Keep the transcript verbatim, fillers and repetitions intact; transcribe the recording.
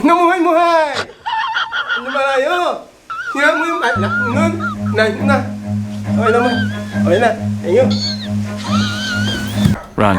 Namuhay-muhay! Ano ba kayo? Sira mo yung, ay, na, nun, na, na. Okay naman. Okay na. Ayun. Run.